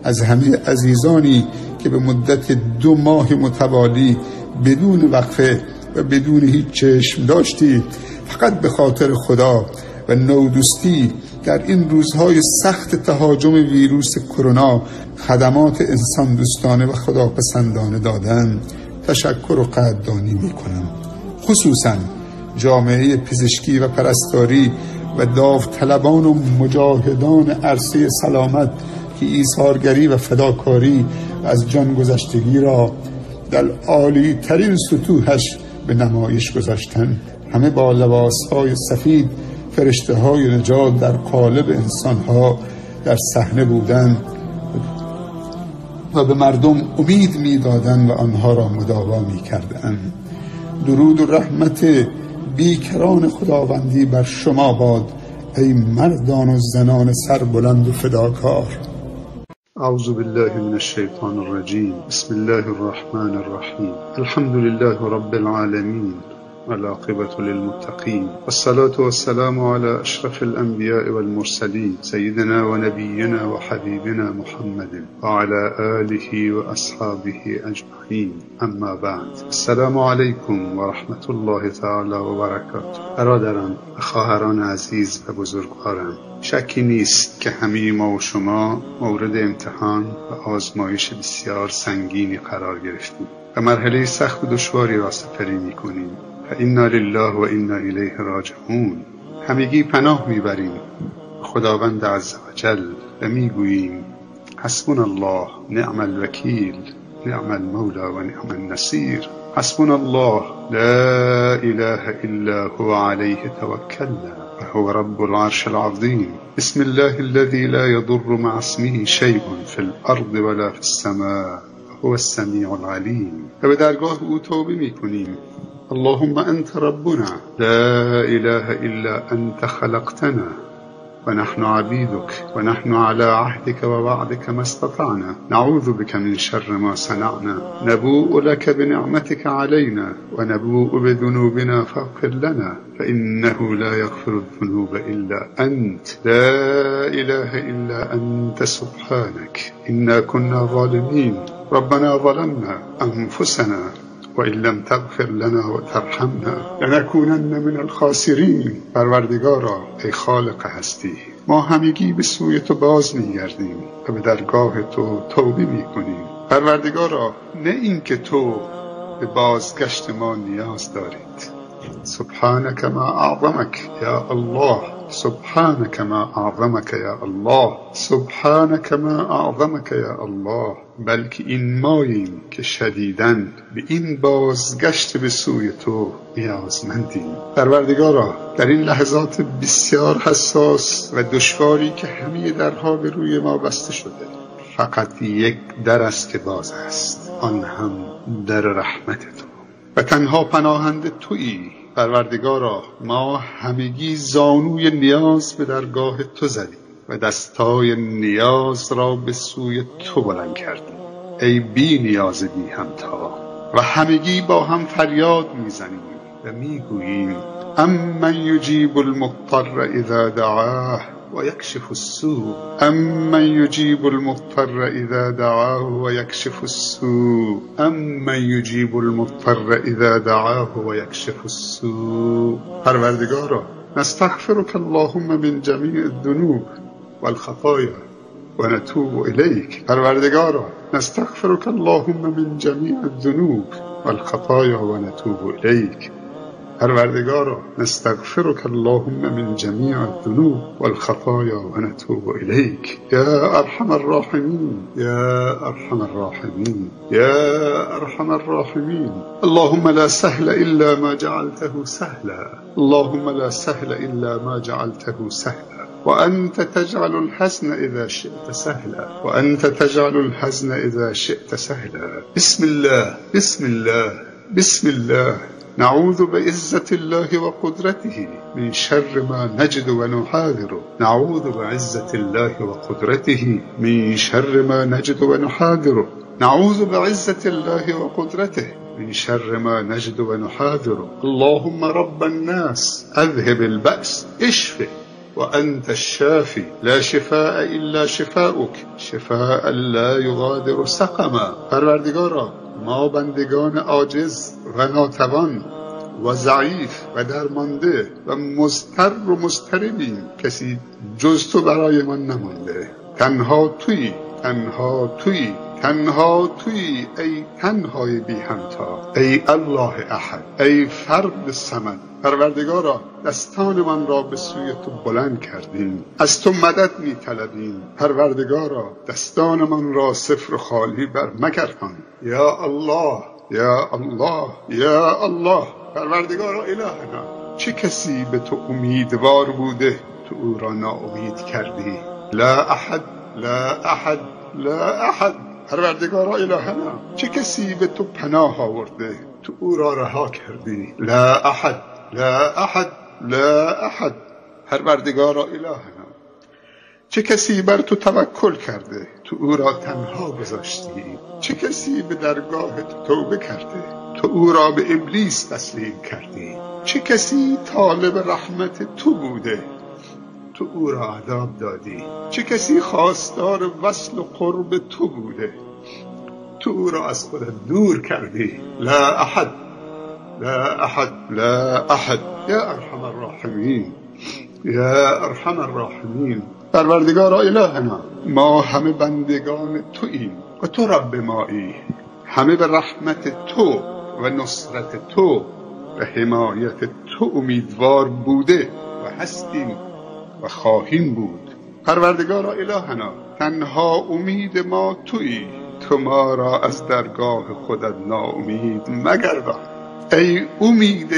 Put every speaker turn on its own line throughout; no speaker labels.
از همه عزیزانی که به مدت 2 ماه متوالی بدون وقفه و بدون هیچ چشم داشتی فقط به خاطر خدا و نودوستی در این روزهای سخت تهاجم ویروس کرونا خدمات انسان دوستانه و خداپسندانه دادن تشکر و قدردانی میکنم. خصوصا جامعه پزشکی و پرستاری و داوطلبان و مجاهدان عرصه سلامت که ایثارگری و فداکاری و از جان گذشتگی را در عالی ترین سطوحش به نمایش گذاشتن. همه با لباسهای سفید فرشته های نجات در قالب انسانها در صحنه بودند و به مردم امید میدادند و آنها را مداوا میکردند. درود و رحمت بیکران خداوندی بر شما باد ای مردان و زنان سربلند و فداکار.
أعوذ بالله من الشيطان الرجيم. بسم الله الرحمن الرحيم. الحمد لله رب العالمين والعاقبة للمتقين والصلاة والسلام على أشرف الأنبياء والمرسلين سيدنا ونبينا وحبيبنا محمد وعلى آله وأصحابه أجمعين. أما بعد، السلام عليكم ورحمة الله تعالى وبركاته. برادران و خواهران عزیز و بزرگوارم، شکی نیست که همه ما و شما مورد امتحان و آزمایش بسیار سنگینی قرار گرفتیم و مرحله سخت و دشواری را سپری می‌کنیم. فإنا لله و انا الیه راجعون. همگی پناه میبریم خداوند عزوجل و میگوییم حسبنا الله نعم الوکیل نعم المولا و نعم النصیر. حسبنا الله لا اله الا هو علیه توکلنا وهو رب العرش العظیم. بسم الله الذي لا يضر مع اسمه شيء في الارض ولا في السماء وهو السمیع العلیم. و به درگاه او توبه میکنیم. اللهم أنت ربنا لا إله إلا أنت خلقتنا ونحن عبيدك ونحن على عهدك ووعدك ما استطعنا نعوذ بك من شر ما صنعنا نبوء لك بنعمتك علينا ونبوء بذنوبنا فاغفر لنا فإنه لا يغفر الذنوب إلا أنت لا إله إلا أنت سبحانك إنا كنا ظالمين ربنا ظلمنا أنفسنا وإن لم تغفر لنا وترحمنا لنكونن من الخاسرین. پروردگارا، ای خالق هستی، ما همگی به سوی تو باز می‌گردیم و به درگاه تو توبه می‌کنیم. پروردگارا، نه اینکه تو به بازگشت ما نیاز دارید. سبحانك ما اعظمك یا الله، سبحانك ما اعظمك یا الله، سبحانك ما اعظمك یا الله. بلکه این ماییم که شدیداً به این بازگشت به سوی تو نیازمندیم. پروردگارا، در این لحظات بسیار حساس و دشواری که همه درها به روی ما بسته شده، فقط یک در است که باز است، آن هم در رحمت تو و تنها پناهنده تویی. پروردگارا، ما همگی زانوی نیاز به درگاه تو زدیم و دستای نیاز را به سوی تو بلند کردیم ای بی نیاز بی همتا، و همگی با هم فریاد میزنیم و میگوییم امن یجیب المضطر اذا دعاه و یکشف السوء، امن یجیب المضطر اذا دعاه و یکشف السوء، امن یجیب المضطر اذا دعاه و یکشف السوء. پروردگارا، نستغفرك اللهم من جمیع الذنوب والخطایا و نتوب الیک. پروردگارا، نستغفرك اللهم من جمیع الذنوب والخطایا و نتوب الیک. پروردگارا، نستغفرك اللهم من جمیع الذنوب والخطایا و نتوب الیک. یا ارحم الراحمین، یا ارحم الراحمین، یا ارحم الراحمین. اللهم لا سهل الا ما جعلته سهلا، اللهم لا سهل الا ما جعلته سهلا، وأنت تجعل الحزن إذا شئت سهلا، وأنت تجعل الحزن إذا شئت سهلا. بسم الله، بسم الله، بسم الله. نعوذ بعزة الله وقدرته من شر ما نجد ونحاذر، نعوذ بعزة الله وقدرته من شر ما نجد ونحاذر، نعوذ بعزة الله وقدرته من شر ما نجد ونحاذر. اللهم رب الناس أذهب البأس، اشف وأنت الشافي لا شفاء إلا شفاؤك شفاء لا يغادر سقما. پروردگارا، ما بندگان عاجز و ناتوان و ضعیف و درمانده و مضطر و مضطربیم. کسی جز تو برای من نمانده. تنها تویی، تنها تویی، تنها تویی، ای تنهای بی همتا، ای الله احد، ای فرد صمد. پروردگارا، دستانمان را به سوی تو بلند کردیم، از تو مدد می طلبیم. پروردگارا، دستانمان را صفر و خالی بر مگردان. یا الله، یا الله، یا الله. پروردگارا الهنا، چه کسی به تو امیدوار بوده تو او را ناامید کردی؟ لا احد، لا احد، لا احد. پروردگارا الهنا، چه کسی به تو پناه آورده تو او را رها کردی؟ لا احد، لا احد، لا احد. پروردگارا الهنا، چه کسی بر تو توکل کرده تو او را تنها گذاشتی؟ چه کسی به درگاه تو توبه کرده تو او را به ابلیس تسلیم کردی؟ چه کسی طالب رحمت تو بوده تو او را عذاب دادی؟ چه کسی خواستار وصل و قرب تو بوده تو او را از خودت دور کردی؟ لا احد، لا احد، لا احد. یا ارحم الراحمین، یا ارحم الراحمین. پروردگارا الهنا، ما همه بندگان توییم و تو رب مایی. همه به رحمت تو و نصرت تو و حمایت تو امیدوار بوده و هستیم و خواهیم بود. پروردگارا الهنا، تنها امید ما تویی. تو ما را از درگاه خودت ناامید مگردان. ای امید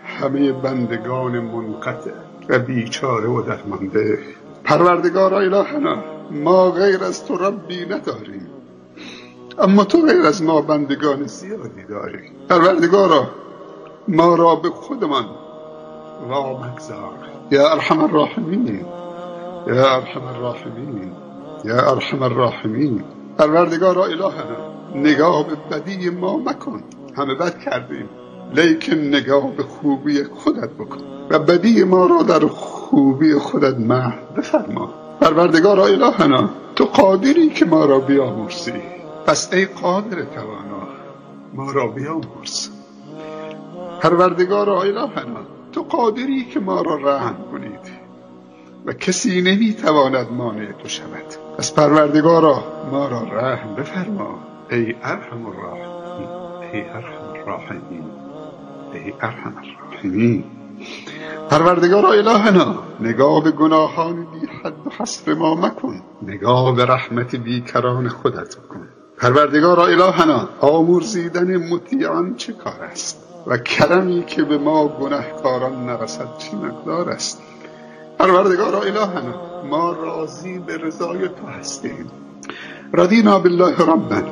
همه بندگان منقطع و بیچاره و درمانده. پروردگارا الهنا، ما غیر از تو ربی نداریم، اما تو غیر از ما بندگان زیادی داری. پروردگارا، ما را به خودمان وامگذار. یا ارحم الراحمین، یا ارحم الراحمین، یا ارحم الراحمین. پروردگارا الهنا، نگاه به بدی ما مکن، همه بد کردیم، لیکن نگاه به خوبی خودت بکن و بدی ما را در خوبی خودت محو بفرما. پروردگارا الهنا، تو قادری که ما را بیامرزی، پس ای قادر توانا ما را بیامرز. پروردگارا الهنا، تو قادری که ما را رحم کنید و کسی نمیتواند مانع تو شود، پس پروردگارا ما را رحم بفرما. ای ارحم الراحمین، ای ارحم الراحمین، ای ارحم الراحمین. پروردگارا الهنا، نگاه به گناهان بی حد و حصر ما مکن، نگاه به رحمت بیکران خودت بکن. پروردگارا الهنا، آمرزیدن مطیعان چه کار است و کرمی که به ما گنهکاران نرسد چه مقدار است. پروردگارا الهنا، ما راضی به رضای تو هستیم. رضینا بالله ربا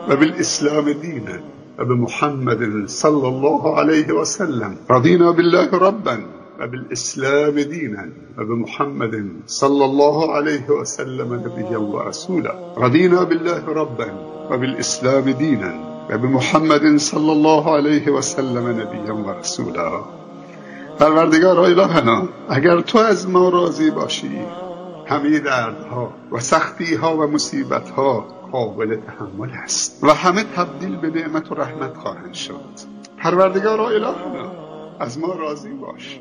و بالاسلام دینا و بمحمد صلی الله علیه و سلم. رضینا بالله ربا و بالاسلام دینا و بمحمد صلی الله علیه و سلم نبیا و رسولا. رضینا بالله ربا و بالاسلام دینا و بمحمد صلی الله علیه و سلم نبیا و رسولا. پروردگارا الهنا، اگر تو از ما راضی باشی، همه دردها و سختیها و مصیبتها قابل تحمل است و همه تبدیل به نعمت و رحمت خواهند شد. پروردگارا الهنا، از ما راضی باش.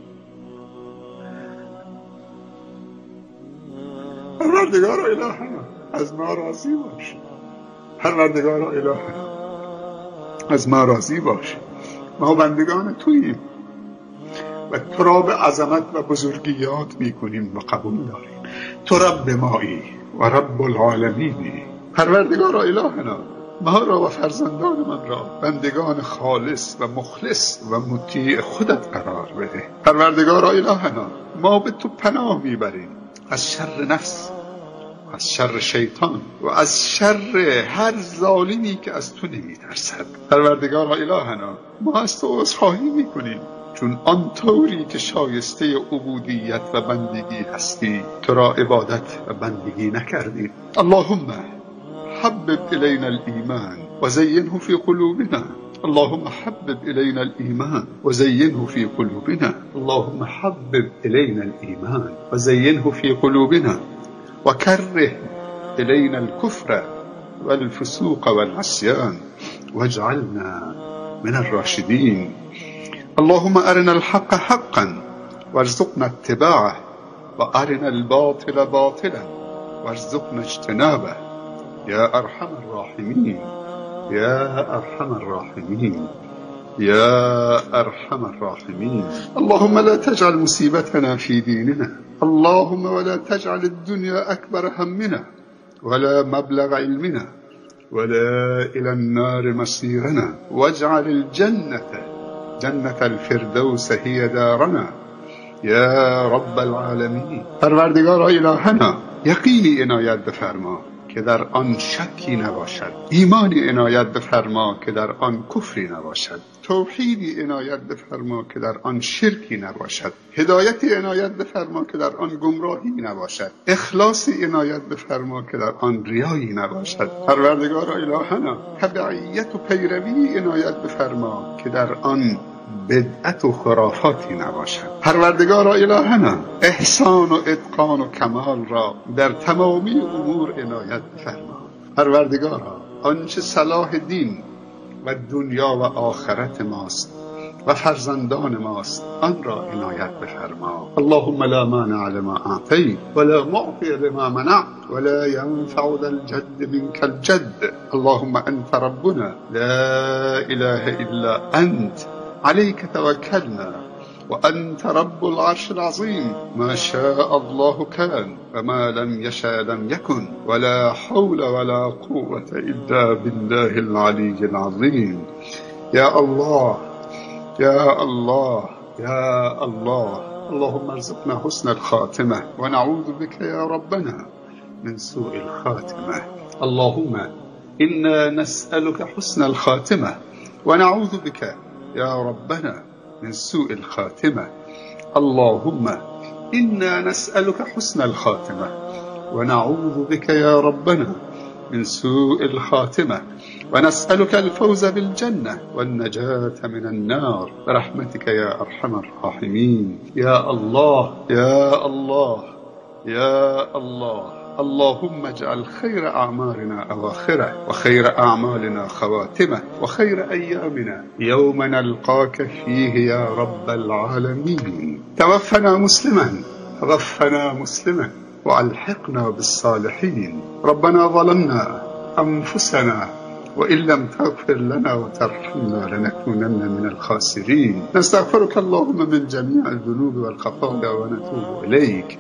پروردگارا الهنا، از ما راضی باش. پروردگارا الهنا، از ما راضی باش. ما بندگان توییم و تو را به عظمت و بزرگی یاد میکنیم و قبول داریم. تو رب مایی و رب العالمینی. پروردگارا الهنا، ما را و فرزندان من را بندگان خالص و مخلص و مطیع خودت قرار بده. پروردگارا الهنا، ما به تو پناه میبریم از شر نفس، از شر شیطان و از شر هر ظالمی که از تو نمیترسد. پروردگارا الهنا، ما از تو عذرخواهی میکنیم، چون آن طوری که شایسته عبودیت و بندگی هستی تو را عبادت و بندگی نکردیم. اللهم حبب الینا الایمان و زینه فی قلوبنا اللهم حبب إلينا الإيمان وزينه في قلوبنا. اللهم حبب إلينا الإيمان وزينه في قلوبنا، وكره إلينا الكفر والفسوق والعصيان، واجعلنا من الراشدين. اللهم أرنا الحق حقا وارزقنا اتباعه، وأرنا الباطل باطلا وارزقنا اجتنابه. يا أرحم الراحمين، يا أرحم الراحمين، يا أرحم الراحمين. اللهم لا تجعل مصيبتنا في ديننا، اللهم ولا تجعل الدنيا أكبر همنا ولا مبلغ علمنا ولا إلى النار مصيرنا، واجعل الجنة جنة الفردوس هي دارنا يا رب العالمین. پروردگارا الهنا، یقینی عنایت بفرما که در آن شکی نباشد، ایمانی عنایت بفرما که در آن کفری نباشد، توحیدی عنایت بفرما که در آن شرکی نباشد، هدایتی عنایت بفرما که در آن گمراهی نباشد، اخلاصی عنایت بفرما که در آن ریایی نباشد. پروردگارا الهنا، تبعیت و پیروی عنایت بفرما که در آن بدعت و خرافاتی نباشد. پروردگارا الهنا، احسان و اتقان و کمال را در تمامی امور عنایت بفرما. پروردگارا، آنچه صلاح دین و دنیا و آخرت ماست و فرزندان ماست آن را عنایت بفرما. اللهم لا مانع لما اعطیت ولا معطی لما منعت ولا ينفع ذا الجد منك الجد. اللهم انت ربنا لا اله الا انت، عليك توكلنا وأنت رب العرش العظيم. ما شاء الله كان وما لم يشأ لم يكن، ولا حول ولا قوة إلا بالله العلي العظيم. يا الله، يا الله، يا الله. اللهم ارزقنا حسن الخاتمة، ونعوذ بك يا ربنا من سوء الخاتمة. اللهم إنا نسألك حسن الخاتمة، ونعوذ بك يا ربنا من سوء الخاتمة. اللهم إنا نسألك حسن الخاتمة، ونعوذ بك يا ربنا من سوء الخاتمة، ونسألك الفوز بالجنة والنجاة من النار برحمتك يا أرحم الراحمين. يا الله، يا الله، يا الله. اللهم اجعل خير أعمالنا أواخره، وخير أعمالنا خواتمه، وخير أيامنا يوم نلقاك فيه يا رب العالمين. توفنا مسلما، توفنا مسلما، وألحقنا بالصالحين. ربنا ظلمنا أنفسنا وإن لم تغفر لنا وترحمنا لنكونن من الخاسرين. نستغفرك اللهم من جميع الذنوب والخطايا ونتوب إليك.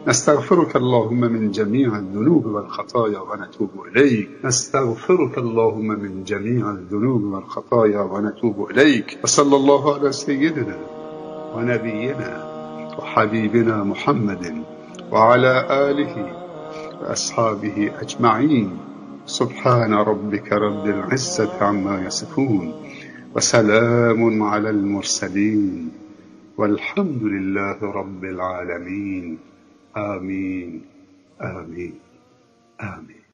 نستغفرك اللهم من جميع الذنوب والخطايا ونتوب إليك. نستغفرك اللهم من جميع الذنوب والخطايا ونتوب إليك. وصلى الله على سيدنا ونبينا وحبيبنا محمد وعلى آله وأصحابه أجمعين. سبحان ربك رب العزة عما يصفون، وسلام على المرسلين، والحمد لله رب العالمين. آمين آمين آمين.